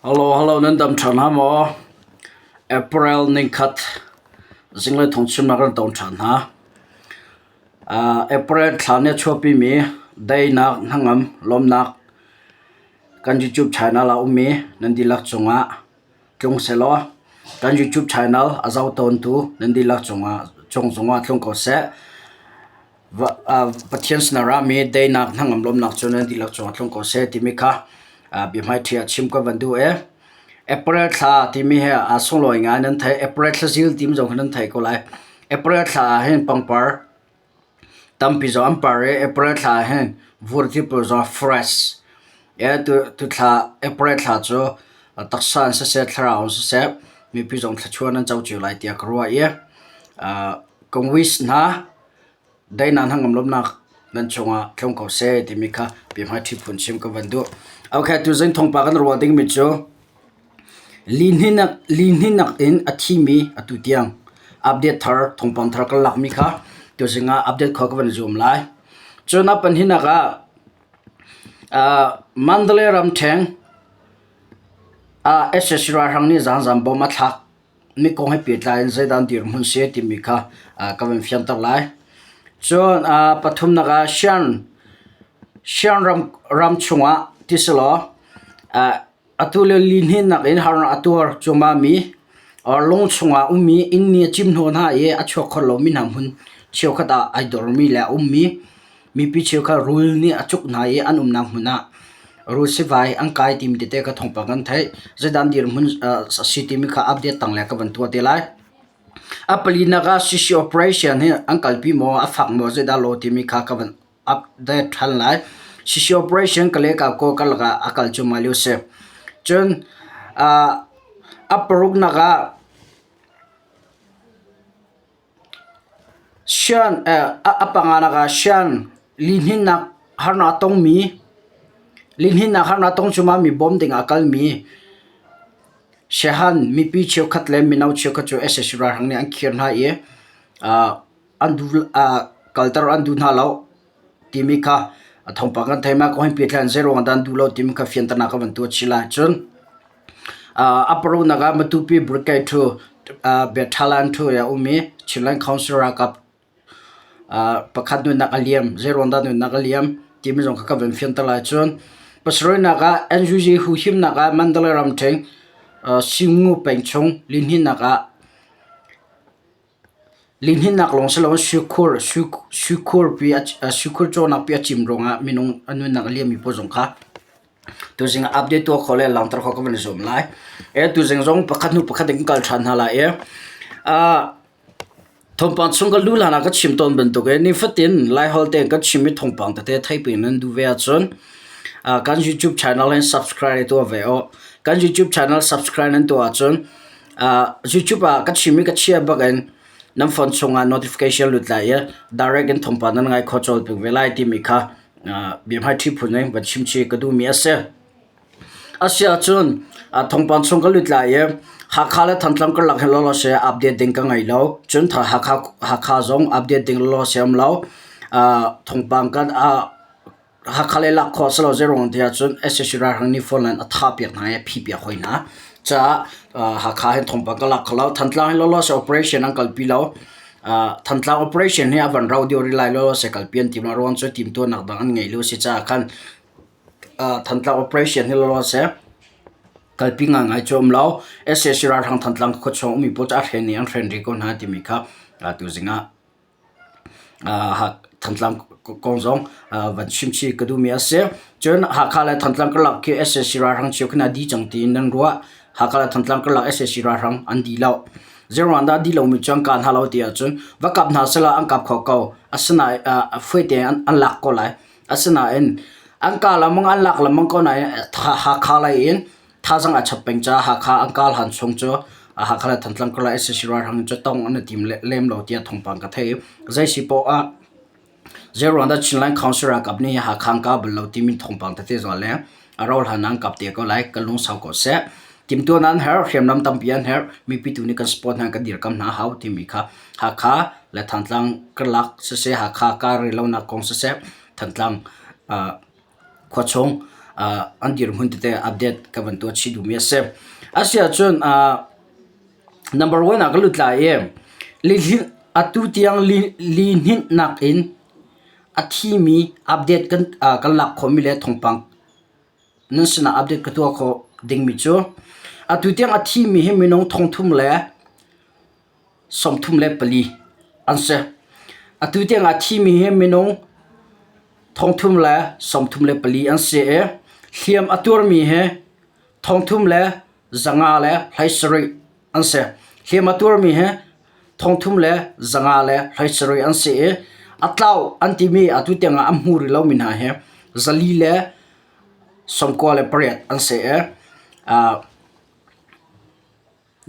Hello, hello, nan dam ṭhan hna maw? April ningkhat zinglei thawngchimnak kan tong ṭhan hna. Uh, April thla nih a chuahpimi daihnak, hnangam, lawmnak kan YouTube channel ah ummi nan dihlak cungah tlung sehlaw kan YouTube channel a zoh tawntu nan dihlak cungah cung zongah tlung ko seh. Pathian sinah rami daihnak hnangam lawmnak cu nan dihlak cungah tlung ko seh timi kha biahmaiṭhi ah chim ka van duh i April thla timi hi aa sunglawi ngai nan theih. April thlazil timi zong kha nan theih ko lai. April thla ah hin pangpar tampi zong an par i April thla ah hin vur ti pawl zong fresh. Tu thla April thla cu taksa in siseh thlarau in siseh mipi zong thluachuah nan co cio lai tiah ka ruah i ka wish hna. Daihnak hnangam lawmhnak nan cungah tlung ko seh timi kha biahmaiṭhi phun chim ka van duh. Okay, tuzing thawngpang kan ruah dingmi cu lihninnak in a thimi atu tiang update thar thawngpang thar kan lakmi kha tuzing ah update khawh ka van zuam lai. Cun a pahnihnak ah Mandalay ramṭheng ah sac ralhrang nih zaangzam bom a thlak. Mi kong he pehtlai in zeidah an dirhmun si timi kha ka van fianter lai. Cun pathumnak ah Shan, Shan ram, ram chungah ti si law atu le lihninnak in harnak a tuar cuahmahmi or lung chungah ummi inn nih a cim hnawh hna i a chuak kho lomi hna hmun cheukhat ah ai dormi le a ummi Mipi cheukhat rul nih a cuk hna i an umnak hmun ah rul sivai an kai timi tete kha thawngpang kan theih. Zeidah an dirhmun a si timi kha update tang le ka van tuah te lai. A palinak ah CC operation hi an kalpi maw, a fak maw, zeidah law timi kha ka van update ṭhan lai. CC operation ka le ka kaw ka lakah a kal cuahmah lio si. Cun a paruknak ah A panganak ah sian lihninnak harnak a tongmi, lihninnak harnak a tong cuahmahmi bawm ding ah a kalmi siahan mipi cheukhat le mino cheukhat cu sac ralhrang nih an khir hna i kalter an duh hna lo timi kha thawngpang kan theih. Mah kong hin pehtlai in zeiruang ah dah an duh lo timi kha fianternak ka van tuah chih lai. Cun A paruknak ah Matupi Brigade cu Battalion thu a um i Chinland Council ralkap pakhat nunnak a liam, zeiruang dah nunnak a liam timi zong kha ka van fianter lai. Cun pasarihnak ah NUG huhimnak ah Mandalay ramṭhen Singu peng chung lihninnak ah Lihninnak lawng si loin suikhur cawnak pi a cim ruangah minung a nunnak a liammi pawl zong kha tuzing ah update tuah khawh le langhter khawh ka van i zuam lai. Tuzing zong pakhat hnu pakhat in kan kal ṭhan hna lai i thawngpang chung ka luh hlan ah ka chim tawn bantukin nifatin Laiholh tein kan chimmi thawngpang tete theihpi nan duh ve ahcun kan YouTube channel hin subscribe tuah ve u. Kan YouTube channel subscribe nan tuah ahcun YouTube ah ka chim i ka chia bak in nan phone chungah notification lut lai i direct in thawngpang nan ngai kho cawl peng ve lai timi kha biahmaiṭhi phun in van chim chih ka duhmi a si. Asiahcun thawngpang chung ka lut lai i Hakha le Thantlang karlak hin lawlaw se update ding ka ngei lo. Cun Hakha, Hakha zong update ding lawlaw se um lo. Thawngpang kan Hakha lei lak khawh a si lo zeiruang ti ahcun sac ralhrang nih phone line a thah piak hna i a phih piak hoi hna. Caah Hakha hin thawngpang ka lak kho lo. Thantlang hi lawlaw seh operation an kalpi lo. Thantlang operation hi a van rau deuh rih lai lawlaw seh kalpi an tim lo. A ruang cu timtuahnak dang an ngei lo a si caah khan Thantlang operation hi lawlaw seh kalpi ngaingai cu a um lo. Sac ralhrang Thantlang khuachung ummi pawl cu a hren i an hren rih ko hna timi kha tuzing ah Thantlang kong zong van chim chih ka duhmi a si. Cun Hakha le Thantlang karlak khi sac ralhrang cio khin a dih cang tiin nan ruah. Hakha le Thantlang karlak sac ralhrang an dih lo. Zeiruang dah dih lomi cu an kah hna lo ti ahcun va kap hna sehla an kap kho ko. Asinain fuaite an lak ko lai. Asinain an kah lengmang an lak lengmang ko nain Hakha lei in Thazaang a chap peng caah Hakha an kal han chung cu Hakha le Thantlang karlak sac ralhrang cu tong an i tim lem lo tiah thawngpang ka theih. Zei si poah ah zeiruang dah Chinland Council ralkap nih Hakha an kah bal lo timi thawngpang tete zong le a rauh hlan ah an kap te ko lai kan lungsau ko seh. Timhtuahnak an herh, hriamnam tampi an herh, mipi tu nih kan support hna kan dirkamh hna a hau timi kha Hakha le Thantlang karlak siseh Hakha kah rih lonak kong siseh Thantlang khuachung. an dirhmun tete update ka van tuah chih duhmi a si. Asiahcun number one ah ka lut lai i atu tiang lihninhnak in a thimi update kan lak khawhmi le thawngpang nan sinah update ka tuah khawh dingmi cu atu tiang a thimi hi minung thongthum le 34 an si. Atu tiang a thimi hi minung 334 an si i hliam a tuarmi hi 37,7 an si. Hliam a tuarmi hi 37,7 an si i a tlau an timi atu tiang ah an hmu rih lomi hna hi 498 an si i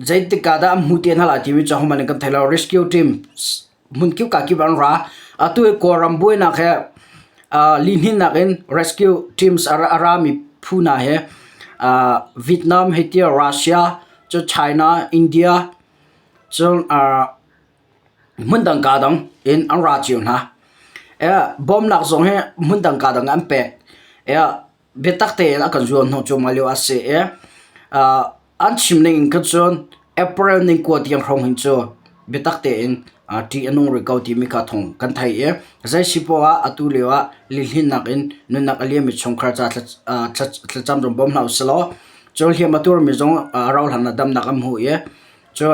Zeitik ah dah an hmuh te hna lai timi cu ahohmanh nih kan thei lo. Rescue team hmun kip ka kip an ra. Atu hi Kawlram buainak he lihninnak in rescue teams a rami phu hna he Vietnam hei ti Russia, cun China, India, cun hmundang kaa dang in an ra cio hna. Bawmnak zong hi hmundang kaa dang an pek. Biatak tein a kan zuam hnawh cuahmah lio a si i an chim ning in khan cun April ning kua tiang hrawng hin cu biatak tein ṭih a nung rih ko timi kha thawng kan theih i zei si poah ah atu lio ah lihninnak in nunnak a liammi chungkhar ca thlacam zong bawm hna usih law cun hliam a tuarmi zong a rauhhlan ah damnak an hmu i cun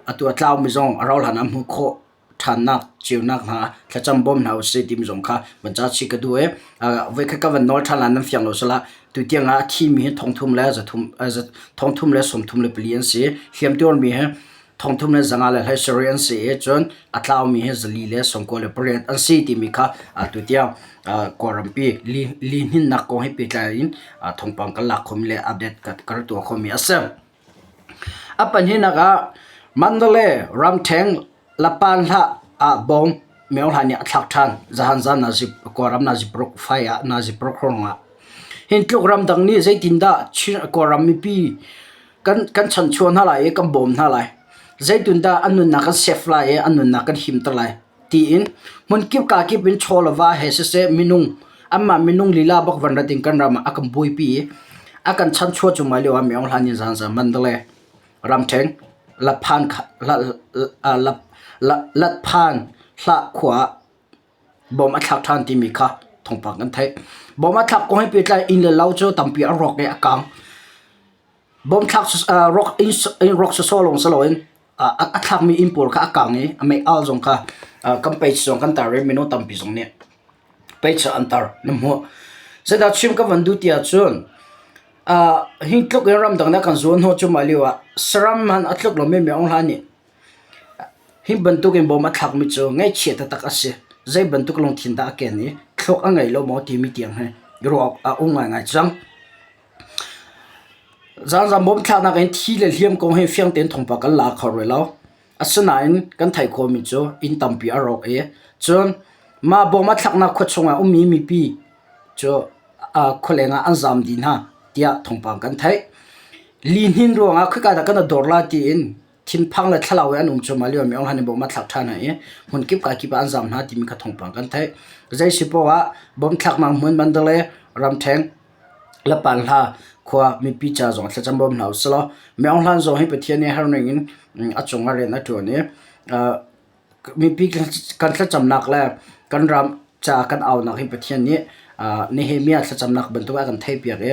atu a tlaumi zong a rauhhlan ah an hmuh khawh ṭhannak ceunak hna thlacam bawm hna usih timi zong kha van ca chih ka duh i voikhat ka van nawl ṭhan lai nan fiang lo sala tutiang ah a thimi hi thongthum le zathum thongthum le 34 an si hliamtuarmi hi thongthum le zanga le hlei sarih an si i cun a tlaumi hi 498 an si timi kha tutiang Kawlrampi lihninnak kong he pehtlai in thawngpang kan lak khomi le update ka rak tuah khomi a si. A pahnihnak ah Mandalay ramṭheng Lapanhlah ah bawm Myohla nih a thlak ṭhan. Zahan zan nazi Kawlram nazi paruk fai ah nazi paruk hrawng ah. Hin tluk ramdang nih zeitindah Chin Kawlram mipi kan kan chanchuah hna lai i kan bawm hna lai. Zeitindah an nunnak kan save lai i an nunnak kan himter lai tiin hmunkip kakip in chaw le va he siseh minung anmah minung lila bak van rat in kan ram ah a kan buaipi i a kan chanchuah cuahmah lio ah Myohla nih zan zan Mandalay ramṭheng Latphan hlah khua ah bom a thlak ṭhan timi kha thawngpang kan theih. Bom a thlak kong he pehtlai inn le lo cu tampi a rawk i a kaang. Bom thlak inn rawk sawsawh lawng si loin a thlakmi inn pawl kha a kaang i a mei al zong kha kan page zong kan tar i minung tampi zong nih page ah an tar na hmuh. Zeidah chim ka van duh ti ahcun Hi tluk in ramdang nih a kan zuan hnawh cuahmah lio ah saram hmanh a tluk lomi Myo Aung Hlaing nih hi bantuk in bom a thlakmi cu ngaihchia taktak a si. Zei bantuk lungthin dah a ken i thluak a ngei lo maw timi tiang hi ruah awk a um ngaingai cang. Zaanzam bom thlaknak in thi le hliam kong hi fiang tein thawngpang kan la kho rih lo. Asinain kan theih khawhmi cu inn tampi a rawk i cun mah bom a thlaknak khua chungah a ummi mipi cu khualeng ah an zaam dih hna tiah thawngpang kan theih. Lihnin ruangah khika dah kan i dor lai tiin thinphang le thlalau in an um cuahmah lio mi Aung bom a thlak ṭhan hna i hmunkip kakip ah an zaam hna timi kha thawngpang kan theih. Zei si paoh ah bom thlaknak hmun Mandalay ramṭheng Lapanhla khua mipi ca zong thlacam bawm hna usih law Myo Hlan zong hi Pathian nih herning in a cungah rian a ṭuan i mipi kan thlacamnak le kan ram ca kan aunak hi Pathian nih Nehemiah thlacamnak bantuk a kan theihpiak i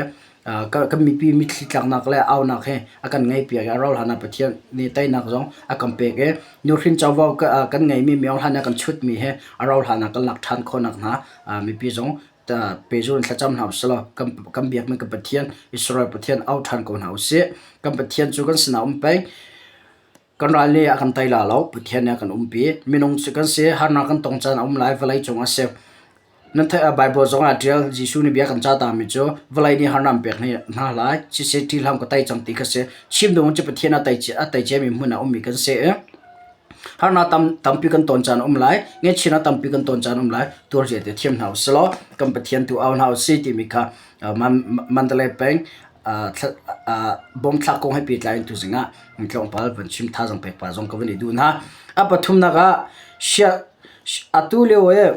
kan mipi mitthli tlaknak le aunak hi a kan ngaihpiak i a rauhhlan ah Pathian nih teinak zong a kan pek i nuhrin covo kan ngeihmi Myo Hlan nih a kan chutmi hi a rauhhlan ah kan lak ṭhan khawh nakhnga mipi zong pehzul in thlacam hna usih law kan biakmi kan Pathian Israel Pathian au ṭhan ko hna usih. Kan Pathian cu kan sinah um peng. Kan ral nih a kan tei la lo, Pathian nih a kan umpi. Minung cu kan si, harnak kan tong caan a um lai, vawlei cung a si. Nan theih ah Baibal zong ah ṭial, Jesuh nih bia kan ca tami cu vawlei nih harnak an pek hna lai, siseh ṭih hlah ka tei cang ti kha si. Chim ding cu Pathian a tei ciami hmun ah ummi kan si i harnak tampi kan ton caan a um lai, ngaihchiatnak tampi kan ton caan a um lai, tuar zia te thiam hna usih law kan Pathian tu au hna usih timi kha Mandalay peng bomthlak kong he pehtlai in tuzing ah tlawmpal van chim thazaang pek pa zong ka van i duh hna. A pathumnak ah atu lio i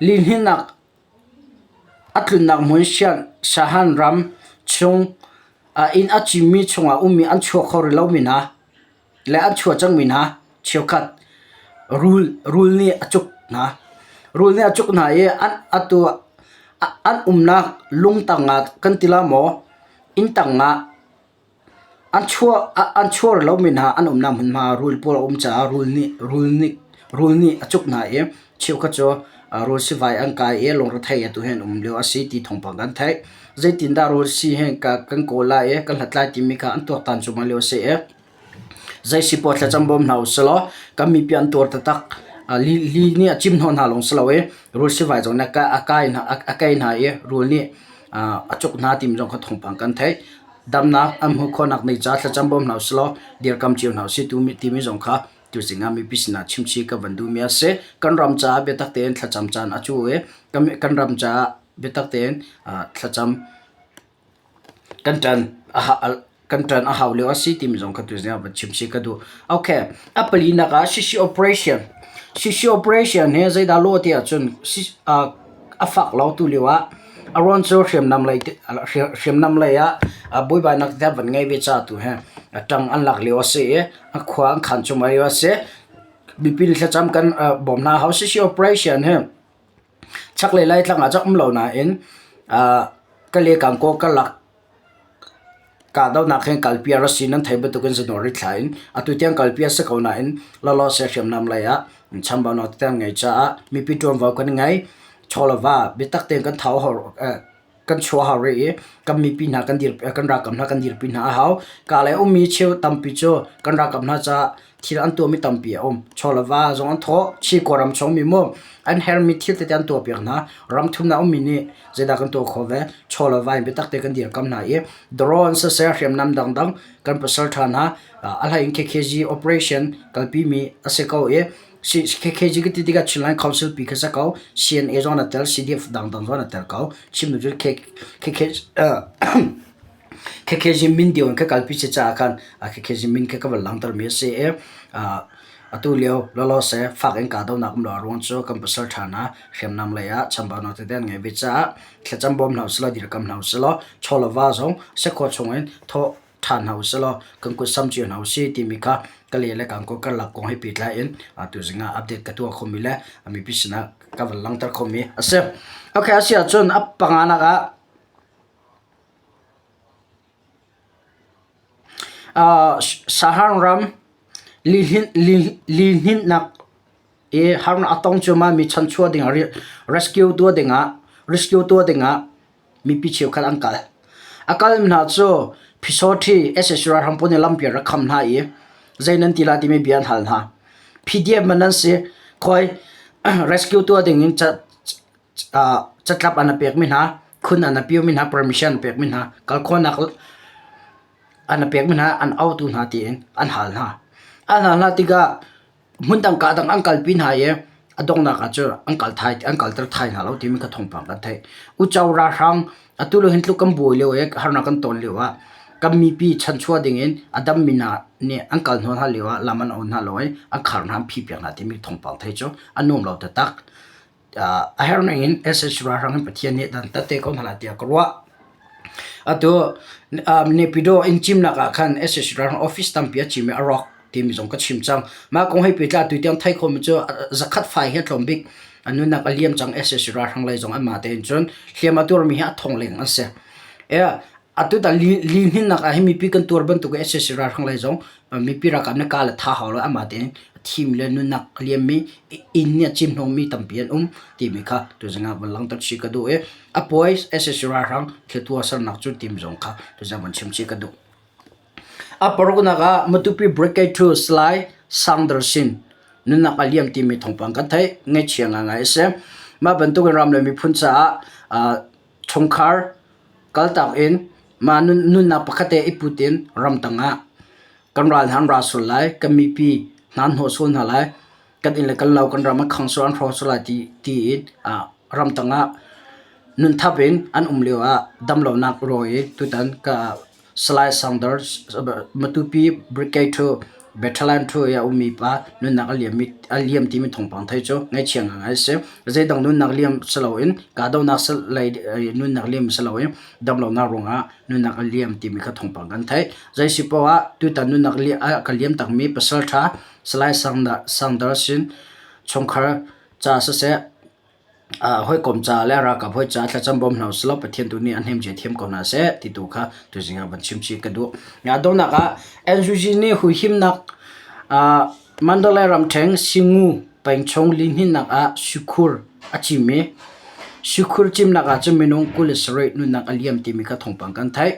lihninnak. A tlunnak hmun Shahan ram chung inn a cimmi chungah ummi an chuak kho rih lomi hna le an chuah cangmi hna cheukhat rul rul nih a cuk hna. Rul nih a cuk hna i an atu an umnak lung tangah kan ti la maw inn tangah An chuah lomi hna an umnak hmunhma ah rul pawl a um caah rul nih a cuk hna i cheukhat cu rul sivai an kai i lungrethei atu hi an um lio a si ti thawngpang kan theih. Zeitindah rul sii hi kan kawl lai i kan hlat lai timi kha an tuaktan cuahmah lio a si i zei si poah thlacam bawm hna usih law kan mipi an tuar taktak. Li nih a cim hnawh hna lawng si lo i rul sivai zong nih a kai hna i rul nih a cuk hna timi zong kha thawngpang kan theih. Damnak an hmuh khawhnak ding caah thlacam bawm hna usih law dirkam cio hna usih timi zong kha tuzing ah mipi sinah chimchih ka van duhmi a si. Kan ram caah biatak tein thlacam caan a cu i kan ram caah biatak tein thlacam kan ṭan kan ṭan a hau lio a si timi zong kha tuzing ah van chimchih ka duh. Okay, a palinak ah CC operation. CC operation hi zeidah lawh ti ahcun a fak lo tu lio ah a ruang cu hriamnam lei hriamnam lei ah buaibainak te van ngei ve ca tu hi ṭang an lak lio a si i a khua an khan cuahmah lio a si. Mipi nih thlacam kan bawm hna hau. CC operation hi chaklei Laitlang ah cun um lo nain Kale Kankaw karlak Kahdohnak hin kalpi a ra si nan theih bantukin January thla in atu tiang kalpi a si ko nain lawlawse hriamnam lei ah chambaunak tete an ngei caah mipi ṭuanvo kan ngei. Chaw le va biatak tein kan thau kan chuah hau rih i kan mipi hna kan dir kan ralkap hna kan dirpi hna a hau. Ka lei ummi cheu tampi cu kan ralkap hna caah thil an tuahmi tampi a um. Chaw le va zong an thawh. Chi Kawlram chungmi mu an herhmi thil tete an tuahpiak hna. Ram thumnak ummi nih zeidah kan tuah khawh ve? Chaw le va in biatak te kan dirkam hna i drone siseh hriamnam dangdang kan pasal ṭha hna a hlei in KKG operation kalpimi a si ko i KKG ka ti tikah Chinland Council pi kha si ko CNA zong na tel CDF dangdang zong na tel ko chim cu KKG KKG min deu in ka kalpi si caah khan KKG min kha ka van langhtermi a si i atu lio lawlawse fak in kahdohnak um lo a ruang cu kan pasal ṭha hna hriamnam lei ah chambaunak tete an ngei ve caah thlacam bawm hna usih law dirkam hna usih law chaw le va zong sekhua chungin thawh ṭhan hna usih law kan kut sam cio hna usih timi kha ka le le kangkaw karlak kong he pehtlai in tuzing ah update ka tuah khomi le mipi sinah ka van langhter khomi a si. Okay, a si ahcun a panganak ah Sahang ram lihninhnak i harnak a tong cuahmahmi chanchuah dingah rescue tuah dingah rescue tuah dingah mipi cheukhat an kal. A kalmi hna cu Phisawṭhi sac ralhrang pawl nih lampi an rak kham hna i zei nan ti lai timi bia an hal hna. PDF man nan si, khawi rescue tuah dingin catlap an pekmi hna, khun an piomi hna, permission an pekmi hna, kal khawhnak an pekmi hna, an autu hna tiin an hal hna. An hal hna tikah hmundang kaa dang an kalpi hna i a donghnak ah cun an kal thai an kalter thai hna lo timi kha thawngpang kan theih. Uco ralhrang atu lio hin tluk kan buai lio i harnak kan ton lio ah kan mipi chanchuah dingin a dammi hna nih an kal hnawh hna lio ah lam an awn hna lo i an khar hna an phih piak hna timi thawngpang theih cu a nuam lo taktak. A herh ning in sac ralhrang in Pathian nih dantat te ko hna lai tiah ka ruah. Atu Naypyidaw inn cimnak ah khan sac ralhrang office tampi a cim i a rawk timi zong ka chim cang. Mah kong he pehtlai atu tiang theih khawhmi cu zakhat fai hi a tlawm bik. A nunnak a liam cang sac ralhrang lei zong anmah tein cun hliam a tuarmi hi a thong leng an si. Atu tah lihninnak ah hin mipi kan tuar bantuk in sac ralhrang lei zong mipi ralkap nih ka le tha hau lo amah tein thim le nunnak a liammi inn nih a cim hnawmmi tampi an um timi kha tuzing ah van langhter chih ka duh i a puai sac ralhrang thil tuahsernak cu timi zong kha tuzing van chim chih ka duh. A paruknak ah Matupi Brigade 2 Salai Sangdarsin nunnak a liam timi thawngpang kan theih ngaihchia ngaingai a si. Mah bantukin ram le miphun caah chungkhar kaltak in mah nunnak pakhat te i put in ramtang ah kan ral hna an ra sual lai, kan mipi hna an hnawh sual hna lai, kan inn le kan lo kan ram an khang sual an hrawk sual lai ti tiin ramtang ah nunthap in an um lio ah damlonak rawi i tutan ka Salai Sanders Matupi Brigade 2. Bethlehem thu i a ummi pa nunnak a liam a liam timi thawngpang theih cu ngaihchia ngai a si. Zeidang nunnak liam si loin kahdohnak lei nunnak liam si loin damlonak ruangah nunnak a liam timi kha thawngpang kan theih. Zei si poah ah tutan nunnak a ka liam takmi pasal ṭha Salai Sangdar sin chungkhar ca siseh hawikom ca le ralkap hawi ca thlacam bawm hna usih law Pathian tu nih a hnem cia thiam ko hna seh ti tu kha tuzing ah van chim chih ka duh. Donghnak ah NUG nih huhimnak Mandalay ramṭhen Singu pengchung lihninnak ah suikhur a cim i suikhur cimnak ah cun minung 27 nunnak a liam timi kha thawngpang kan theih.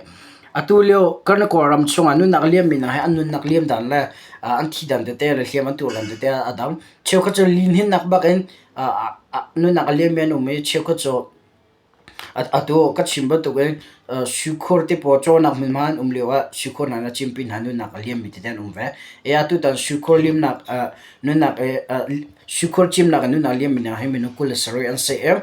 Atu lio kan Kawlram chungah nunnak a liammi hna hi an nunnak liam dan le an thi dan tete le hliam an tuar dan tete a dang. Cheukhat cu lihninnak bak in nunnak a liammi an um i cheukhat cu atu ka chim bantukin suikhur te pawl cawnak hmunhma an um lioah suikhur hna in a cimpi hna nunnak a liammi tete an um ve. Atutan suikhur limnak nunnak i suikhur cimnak in nunnak a liammi hna hi minung 27 an si i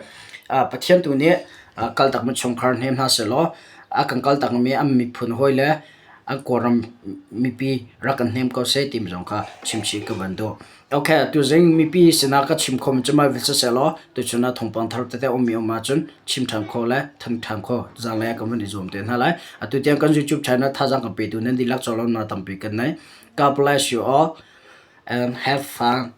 Pathian tu nih kaltakmi chungkhar hnem hna sehlaw a kan kaltakmi an miphun hawi le an Kawlram mipi rak kan hnem ko seh timi zong kha chimchih ka van duh. Okay, tuzing mipi sinah ka chim khomi cu mah vial sisehlaw tuchun ah thawngpang thar tete ummi um ahcun chim ṭhan khawh le thanh ṭhan khawh zaanglei ah kan van i zuam te hna lai. Atu tiang kan YouTube channel thazaang kan petu nan dihlak cawlawmnak tampi kan nei. God bless you all and have fun.